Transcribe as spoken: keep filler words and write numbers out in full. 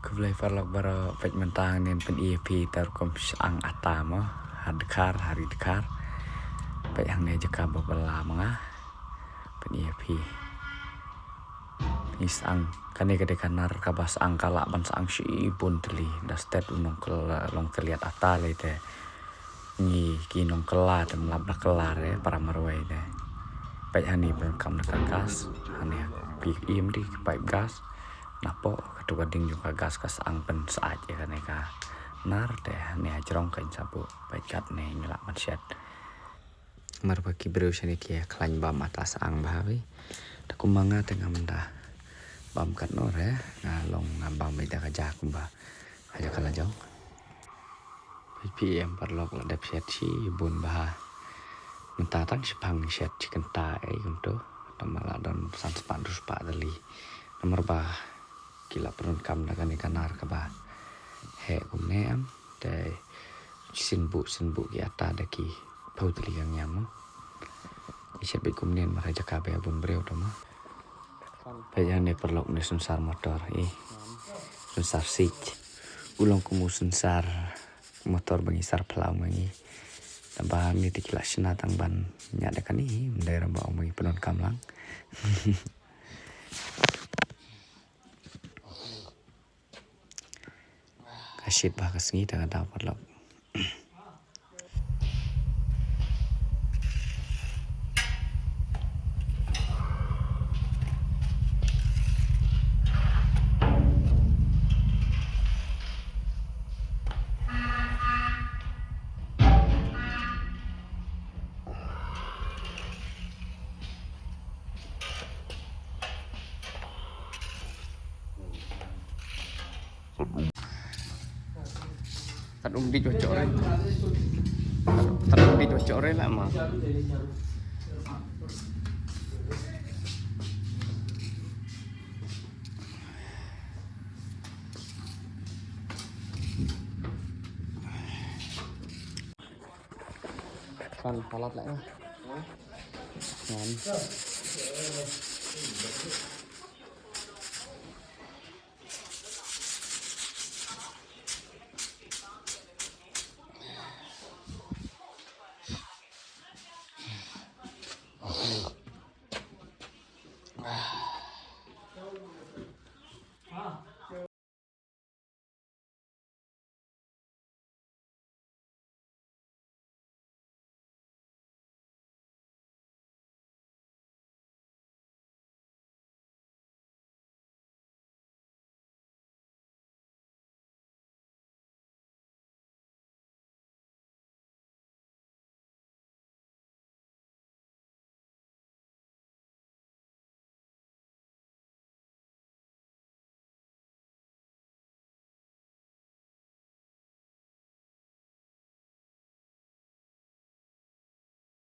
Khublei paralok baroh, peit mynta ngan pyni ïa phi tang kum sa'ang ata mo, ha dkhar, ha ri dkhar. Peit hangne jaka ba bylla ma nga. Pyni ïa phi. Ngi sa'ang, kane ka dei ka nar kaba sa'ang, ka lah ban sa'ang shibun tylli. Da stet u nongkylla, long kylliat ata lei te. Ngi ki nongkylla te ym lap da kylla re para marwei te. Peit hangne ba donkam da ka gas, hangne phi im dei ki paip gas. Napoh katu ka ding jong ka gas ka sa'ang pynsa'at ïa kane ka nar te hangne ha jrong ka in sa buh. Peit katne ngi lah ban shet. Namar ba ki briew shane ki khlaiñ bam ata sa'ang bha bha. Te kumba nga te ngam da bam katno re, nga long nga bam beit da ka ja kumba ha jaka la jong. Phi em paralok, la dep shet shibun bha. Mynta tang shiphang shet shi kynta ei kumto. Tang ma la don san spah hynriew spah tylli. Namar ba ki la pyndonkam da kane ka nar kaba heh kumne em. Te sien buh sien buh ki ata da ki phew tylli ka ngiam mo. Ngi shet beit kumne namar ha jaka ba ïa bun briew to mo. Peit hangne paralok, ne sensor motor, eh. Sensor siej. U long kum u sensor motor ba ngi sar phlaw ma ngi. Tang ba hangne te ki la shna tang ban ñiah da kane, ym dei re ba ong ba ngi pyndonkam lang. Ka shit bha ka sngi, tang ka daw paralok. Tad um bit wachok re. Tad um bit wachok re lah ma. Kan palat lah. Kan.